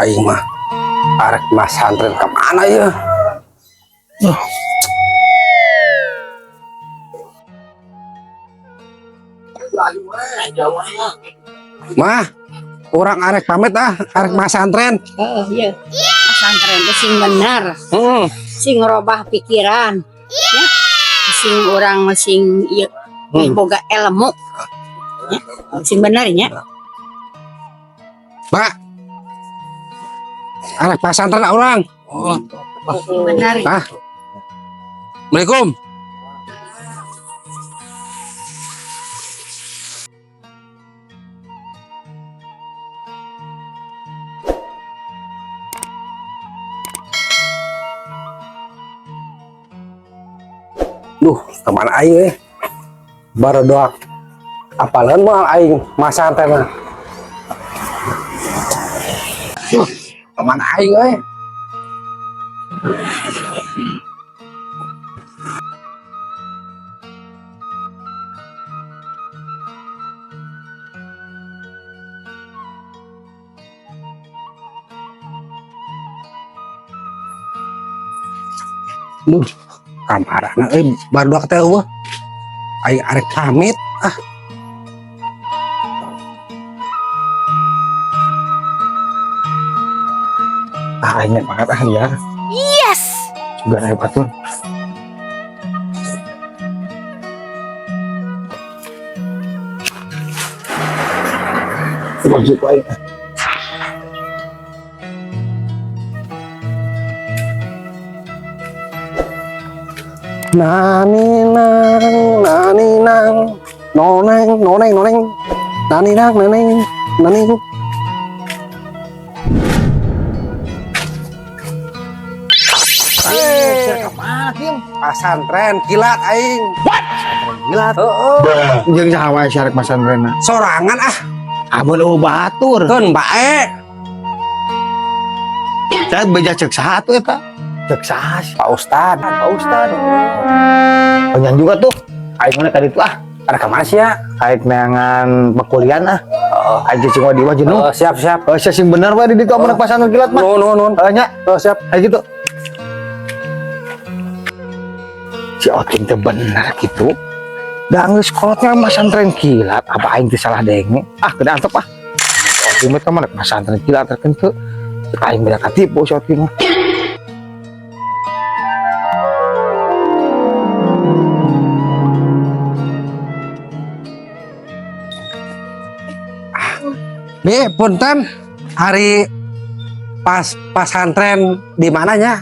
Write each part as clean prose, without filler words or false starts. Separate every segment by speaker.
Speaker 1: Aing mah arek masantren ka mana ya? Duh. Mah, urang arek pamit ah, arek masantren.
Speaker 2: Oh iya. Pesantren teh sing bener, sing robah pikiran. Ya. Sing urang sing ieu boga ilmu. Ya. Sing bener nya.
Speaker 1: Pak. Arek pasantren urang.
Speaker 3: Oh,
Speaker 2: Sing bener.
Speaker 1: Ah. Assalamualaikum. Duh, kemana aing eh? Baru doa. Apaleun moal aing masantren mah. Duh, kemana aing eh? Duh, kamarana euy barudak teh eueuh. Aing arek pamit ah.
Speaker 3: Ah, aing banget ah ya.
Speaker 4: Yes.
Speaker 3: Juga naik batur. Wajib aing.
Speaker 1: Nani nang nani nang noneng noneng noneng nani nang neneng nani.
Speaker 3: Eh, kemana, Kim?
Speaker 1: Pasantren kilat aing.
Speaker 3: Kilat.
Speaker 1: Heeh.
Speaker 3: Jeung saha wae syarek pasantrenna?
Speaker 1: Sorangan ah.
Speaker 3: Amun eueuh batur.
Speaker 1: Keun bae.
Speaker 3: Saya beja cek saha atuh eta? Cek saha sih?
Speaker 1: Pak Ustad.
Speaker 3: Pak Ustad. Penyan juga tuh. Aing mana tadi tuh ah.
Speaker 1: Ada kemana sih ya?
Speaker 3: Aing neangan pekulian ah. Aing cicing wae di imah jenuh.
Speaker 1: Oh, siap siap.
Speaker 3: Oh, sia sing bener wae di ditu amun pasantren kilat mah.
Speaker 1: Nuhun nuhun nuhun.
Speaker 3: Heuh nya.
Speaker 1: Oh, siap.
Speaker 3: Ayo gitu. Si Otin teh bener gitu. Da geus kolotnya masantren kilat, apa aing teh salah denge? Ah, kena antep ah. Si Otin mah teh mana masantren kilat teh henteu. Cek aing beda katipu si Otin mah.
Speaker 1: Bi, punten hari pas pasantren di mananya?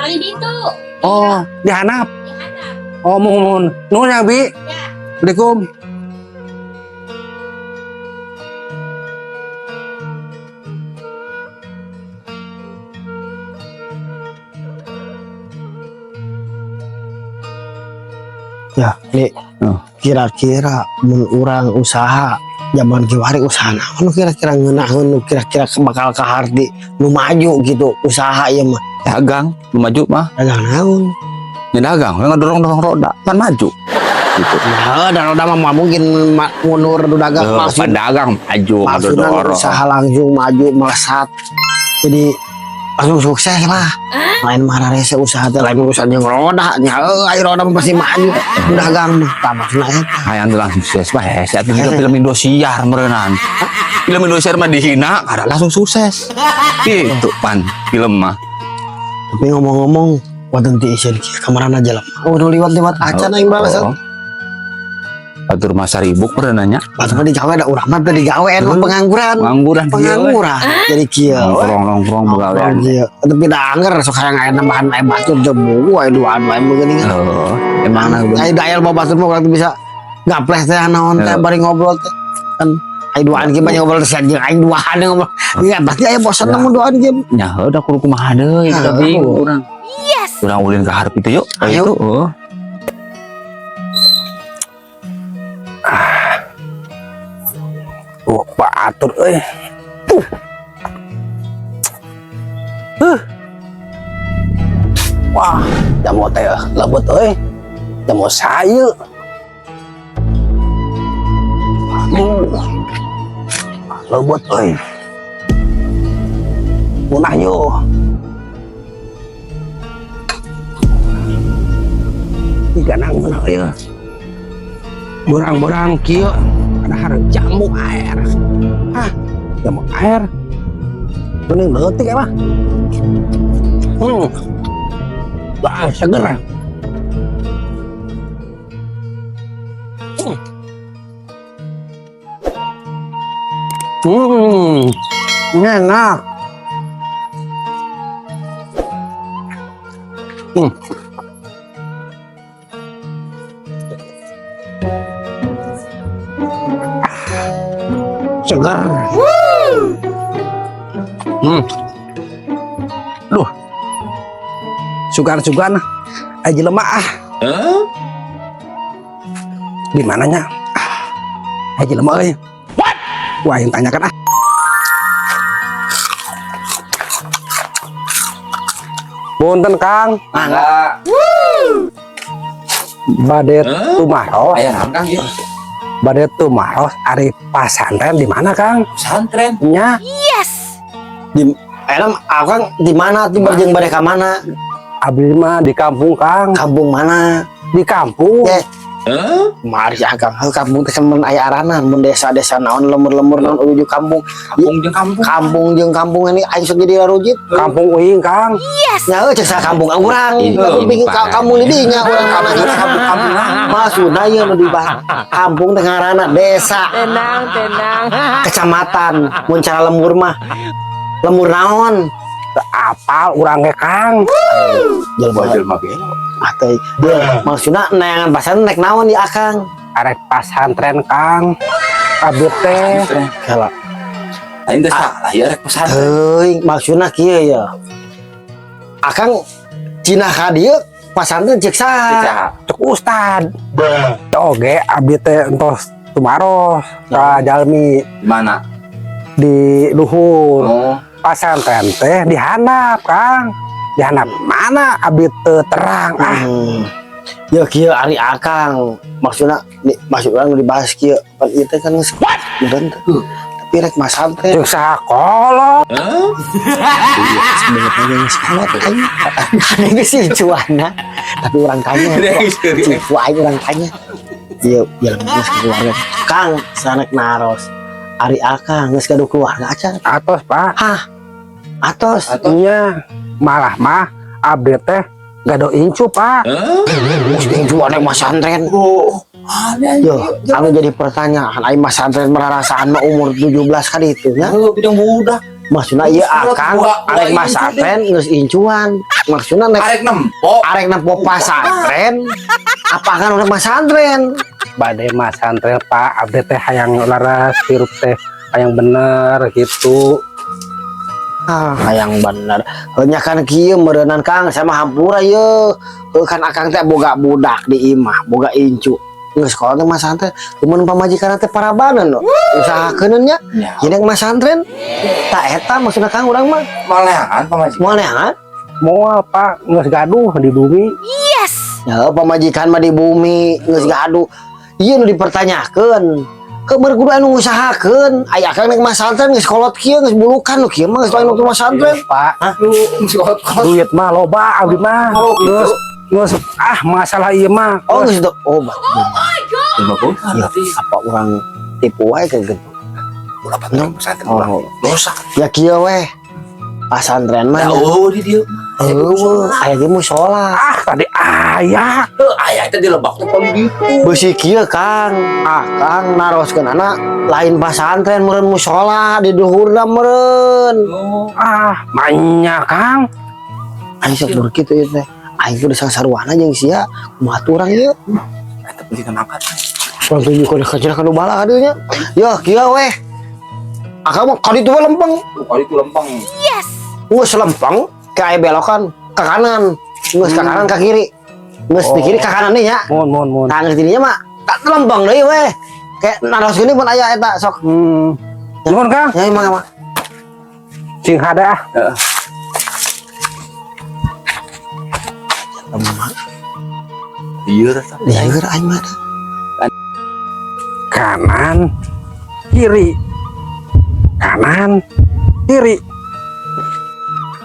Speaker 2: Kali ditu.
Speaker 1: Oh, di Hanap.
Speaker 2: Di handap.
Speaker 1: Oh, muhun muhun. Nuhun ya, Bi.
Speaker 2: Ya.
Speaker 1: Assalamualaikum.
Speaker 5: Ya, nih kira-kira mun urang usaha zaman kiwari usaha naon nu kira-kira ngeunaheun nu kira-kira bakal kaharti nu maju gitu usaha ieu mah?
Speaker 6: Dagang lu maju mah.
Speaker 5: Dagang naon?
Speaker 6: Ya dagang we ngedorong-dorong roda kan maju gitu.
Speaker 5: Nah, dan roda mah mungkin mundur nu dagang.
Speaker 6: Eh,
Speaker 5: maksud
Speaker 6: pan dagang maju
Speaker 5: maksudna
Speaker 6: ngedorong.
Speaker 5: usaha langsung maju melesat, jadi langsung sukses lah. Lain mah rese usaha teh, lain urusan jeung roda nya, heuh, aya roda mah pasti maju nu dagang mah, tah maksudna eta.
Speaker 6: Hayang tuh langsung sukses mah hese atuh juga film Indosiar meureunan. Film Indosiar mah dihina kada langsung sukses gitu pan film mah.
Speaker 5: Tapi ngomong-ngomong wonten ti isin kieu kamarana jelema oh nu liwat-liwat acan aing balasan.
Speaker 6: Oh. Atur masa ribuk meureunanya.
Speaker 5: Batu mah digawe da urang mah teu digawe mah pengangguran.
Speaker 6: Pengangguran kieu we.
Speaker 5: Pengangguran. Jadi kieu.
Speaker 6: Nongkrong nongkrong begawean.
Speaker 5: Kieu. Tapi da angger sok hayang aya nambahan aya batur teu buku aya duaan wae geuningan.
Speaker 6: Oh, emang nah.
Speaker 5: Aya da aya loba batur mah urang teh bisa gapleh teh naon teh bari ngobrol teh. Kan aya duaan kieu mah ngobrol teh jeung aing duaan ngobrol. Ya berarti aya bosan mun duaan kieu.
Speaker 6: Nya heuh da kudu kumaha deui
Speaker 5: Ah,
Speaker 6: tapi
Speaker 5: heuh.
Speaker 6: urang.
Speaker 4: Yes.
Speaker 6: Urang ulin ka hareup itu yuk.
Speaker 5: Ayo.
Speaker 6: Itu oh.
Speaker 1: Oh, batur euy. Huh. Wah, jamu teh lebet euy. Jamu sayu. Lebet euy.
Speaker 5: Munah yo.
Speaker 1: Tiga nang munah ieu. Borang-borang kieu ada hareup jamu air. Ah, jamu air. Bening leutik ya mah. Wah, seger. Enak. Segar. Duh. Sugan-sugan aja jelema ah. Di mananya? Ah. Aja jelema euy. What? Wah, yang tanyakan ah. Punten Kang.
Speaker 6: Mangga.
Speaker 1: Bade tumaros.
Speaker 6: Aya naon Kang ieu?
Speaker 1: Bade tumaros ari pasantren di mana Kang?
Speaker 6: Pesantren.
Speaker 1: Nya.
Speaker 5: Di enak akang di mana tuh berjeng bade ka mana?
Speaker 1: Abdi mah di kampung Kang.
Speaker 5: Kampung mana?
Speaker 1: Di kampung.
Speaker 5: Eh. Mari akang, heuh kampung teh mun aya aranan, mun desa-desa naon lemur-lemur naon ujug kampung.
Speaker 6: Kampung jeung kampung.
Speaker 5: Kampung jeung kampung ini aing sok jadi rujit.
Speaker 1: Kampung uing Kang.
Speaker 5: Nya heuh cek kampung urang.
Speaker 6: Ini,
Speaker 5: Aku
Speaker 6: ini
Speaker 5: bingung
Speaker 6: parah.
Speaker 5: kampung di dinya urang kana
Speaker 6: Kampung-kampung.
Speaker 5: Maksudna ieu nu dibahas kampung teh ngaranna desa.
Speaker 4: Tenang, tenang.
Speaker 5: Kecamatan mun cara lembur mah. Lembur naon?
Speaker 1: Teu apal urang ge Kang.
Speaker 5: Jelema
Speaker 6: Jelema belo.
Speaker 5: Ah teh, dia maksudna neangan pasantren rek naon di akang?
Speaker 1: Arek pasantren Kang. Abdi teh
Speaker 5: Kela.
Speaker 6: Aing teh salah ya rek pesantren.
Speaker 5: Teuing maksudna kieu ya. Akang cinah ka dieu pasantren cek saha?
Speaker 6: Saha?
Speaker 1: Cek ustad. Oge abdi teh entos tumaros ka jalmi
Speaker 6: Di mana?
Speaker 1: di luhur.
Speaker 6: Oh.
Speaker 1: Pasantren teh dihandap Kang. Dihandap mana abdi teu terang ah.
Speaker 5: Ya kieu ari akang maksudna maksud urang dibahas kieu pan ieu teh kan geus meureun teh. Tapi rek masantren
Speaker 1: Cek saha kolot.
Speaker 5: sebenarnya geus kolot aing. Aneh geus sih cuana. Tapi urang tanya. Cipu aing urang tanya. Ieu jelema geus keluarga. Kang sanek naros. Ari akang geus gaduh keluarga acan.
Speaker 1: Atos Pak.
Speaker 5: Hah? Atos.
Speaker 1: Nya malah mah abdi teh gaduh incu Pak.
Speaker 5: Geus incu aneh masantren.
Speaker 6: Oh. Aneh.
Speaker 5: Yo, anu jadi pertanyaan, aing masantren merarasaan mah umur 17 kali itu nya.
Speaker 6: Heuh, bidang budak.
Speaker 5: Maksudna ieu akang arek masantren geus incuan. Maksudna nek
Speaker 6: Arek nempo.
Speaker 5: arek nempo pasantren, apa kan urang masantren?
Speaker 1: Bade masantren Pak, abdi teh hayang laras hirup teh hayang bener gitu.
Speaker 5: Ah, hayang bener. Heuh nya kan kieu meureunan Kang, sama hampura ye. Heuh kan akang teh boga budak di imah, boga incu. Geus sekolah teh masantren, mun pamajikan teh parabanan no. Usahakeun nya.
Speaker 6: Ya.
Speaker 5: Jadi masantren tak eta maksudna Kang urang mah.
Speaker 6: Maleangan pamajikan.
Speaker 5: Moal neangan?
Speaker 1: Moal Pak, geus gaduh di bumi.
Speaker 5: Ya pamajikan mah di bumi geus gaduh. Ieu nu dipertanyakeun. Keur kudu anu ngusahakeun. Aya akang nek masantren geus kolot kieu geus bulukan nu kieu mah geus lain waktu masantren.
Speaker 1: Pak,
Speaker 6: Kolot-kolot.
Speaker 1: duit mah loba abdi mah.
Speaker 6: Oh, gitu.
Speaker 1: Geus geus ah masalah ieu mah.
Speaker 5: Oh geus oh berarti
Speaker 6: Jelema boga.
Speaker 5: ya, apa urang tipu wae kayak gitu.
Speaker 6: Ulah pesantren pesantren
Speaker 5: Oh.
Speaker 6: ulah. Dosa.
Speaker 5: Ya kieu weh. Pasantren mah
Speaker 6: Ya oh di dieu.
Speaker 5: Eueuh, aya ge musola.
Speaker 1: Ah tadi aya.
Speaker 6: Heuh, aya teh di lebak teh paling ditu.
Speaker 5: Beusi kieu Kang. Ah Kang naroskeun anak lain pasantren meureun musola di luhurna meureun.
Speaker 6: Oh.
Speaker 1: Ah, manya Kang.
Speaker 5: Aing sok ber kitu ieu teh. Aing kudu sangsarwana jeung sia. Kumaha tuh urang ieu?
Speaker 6: Eta penting makan.
Speaker 5: Urang tuju kana kacira kana bala aduh nya. Yo kieu weh. Akang mah kali itu we lempeng.
Speaker 6: Kali itu lempeng.
Speaker 5: Geus lempeng ke aya belokan ke kanan. Geus ke kanan ke kiri. Geus di kiri ke kanan nih nya.
Speaker 1: Mun mun mun.
Speaker 5: Tah geus dirinya mah tak lempeng deui weh. Kayak naroskeun pun aya eta sok.
Speaker 1: Nuhun Kang.
Speaker 5: Ya emang emang.
Speaker 1: Sing hade ah.
Speaker 6: Heeh.
Speaker 5: Lemah.
Speaker 6: Lieur eta.
Speaker 5: Lieur aing mah.
Speaker 1: Kanan kiri. Kanan kiri.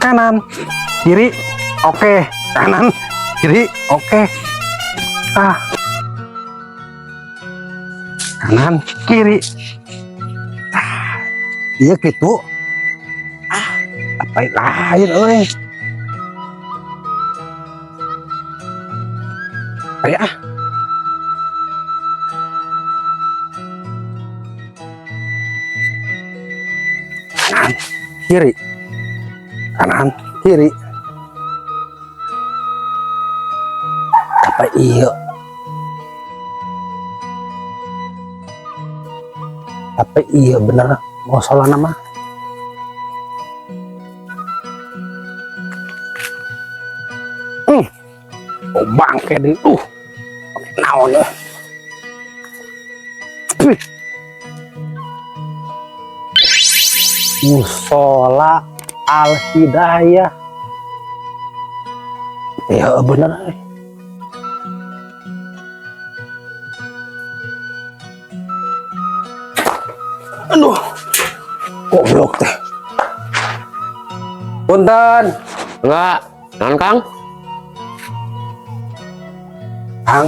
Speaker 1: Kanan, kiri, oke. Kanan, kiri, oke. Ah. Kanan, kiri. Ah, iya gitu. Ah, apa lain euy. Ayo ah. Kanan, kiri. Kanan, kiri. Apa iya? Apa iya bener mau salah nama? Oh bangke deh. Naon ya? Wih. Musola Al Hidayah. Ya bener. Eh. Aduh, goblok teh. Punten.
Speaker 4: Enggak, naon, Kang?
Speaker 1: Kang,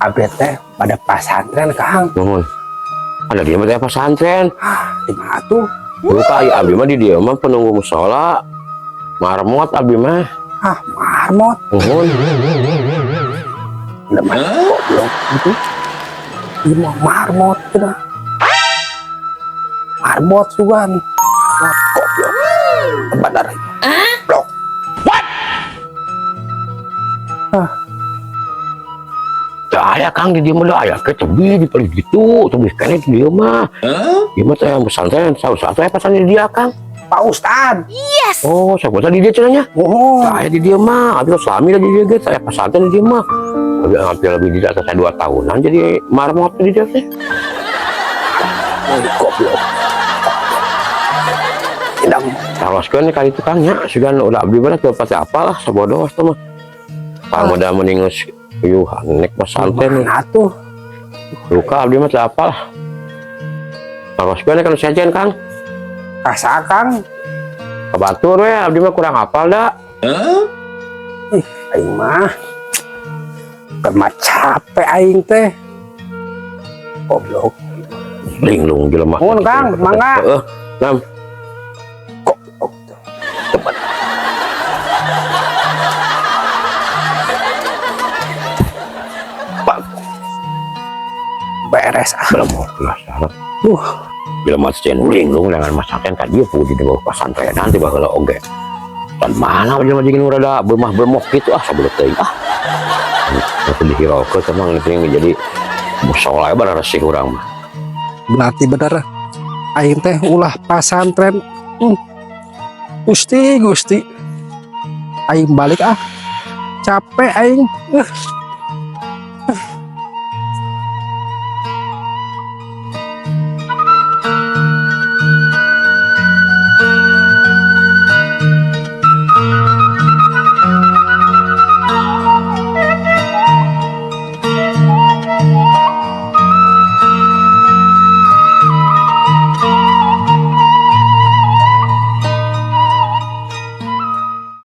Speaker 1: abdi teh bade pasantren, Kang.
Speaker 4: Nuhun. Ada dia mah teh pesantren.
Speaker 1: Ah, di mana tuh?
Speaker 4: Luka ya abdi mah di dieu mah penunggu musola. Marmot abdi mah.
Speaker 1: Ah, marmot.
Speaker 4: Nuhun.
Speaker 1: Udah mah goblok gitu. Iya mah marmot gitu. Marmot sugan. Wah, goblok. Bener. Blok. What? Ah,
Speaker 4: Teu aya, Kang, di dieu mah da aya ke tebih di paling gitu, tebih keneh di dieu mah. Ieu mah teh pesantren, salah satu pesantren di dia, Kang.
Speaker 1: Pak Ustad.
Speaker 4: Oh, siapa tadi dia cenanya?
Speaker 1: Oh,
Speaker 4: Teu aya di dieu mah, abdi suami di dieu ge, saya pesantren di dieu mah. Lebih hampir lebih di atas saya 2 tahunan jadi marmot di dieu teh.
Speaker 1: Oh, goblok. Tidak.
Speaker 4: Taroskeun kali itu, Kang, nya, sugan udah abdi mah teu pasti apa lah sabodoh teh mah. Kang udah mending geus yeuh nek pesantren.
Speaker 1: Mana tuh?
Speaker 4: Luka abdi mah teu apa lah. Taroskeun kan sejen, Kang.
Speaker 1: Kasa, Kang.
Speaker 4: Kabatur we abdi mah kurang hafal da.
Speaker 1: Ih, aing mah. Keur capek aing teh. Goblok.
Speaker 4: Linglung jelema.
Speaker 1: Nuhun, Kang, mangga.
Speaker 4: Heeh. Nam.
Speaker 1: Goblok. Cepet. Pak. Beres ah.
Speaker 4: Belum penasaran. Jelema sejen linglung dengan pesantren ka dieu pugu di bawah pesantren nanti baheula oge. Dan mana jelema jeung nu rada bermah-bermoh gitu ah sabodo teuing ah. Itu dihiraukeun emang ini jadi musola bara resih urang mah.
Speaker 1: Berarti bener aing teh ulah pasantren. Gusti, Gusti. Aing balik ah. Capek aing.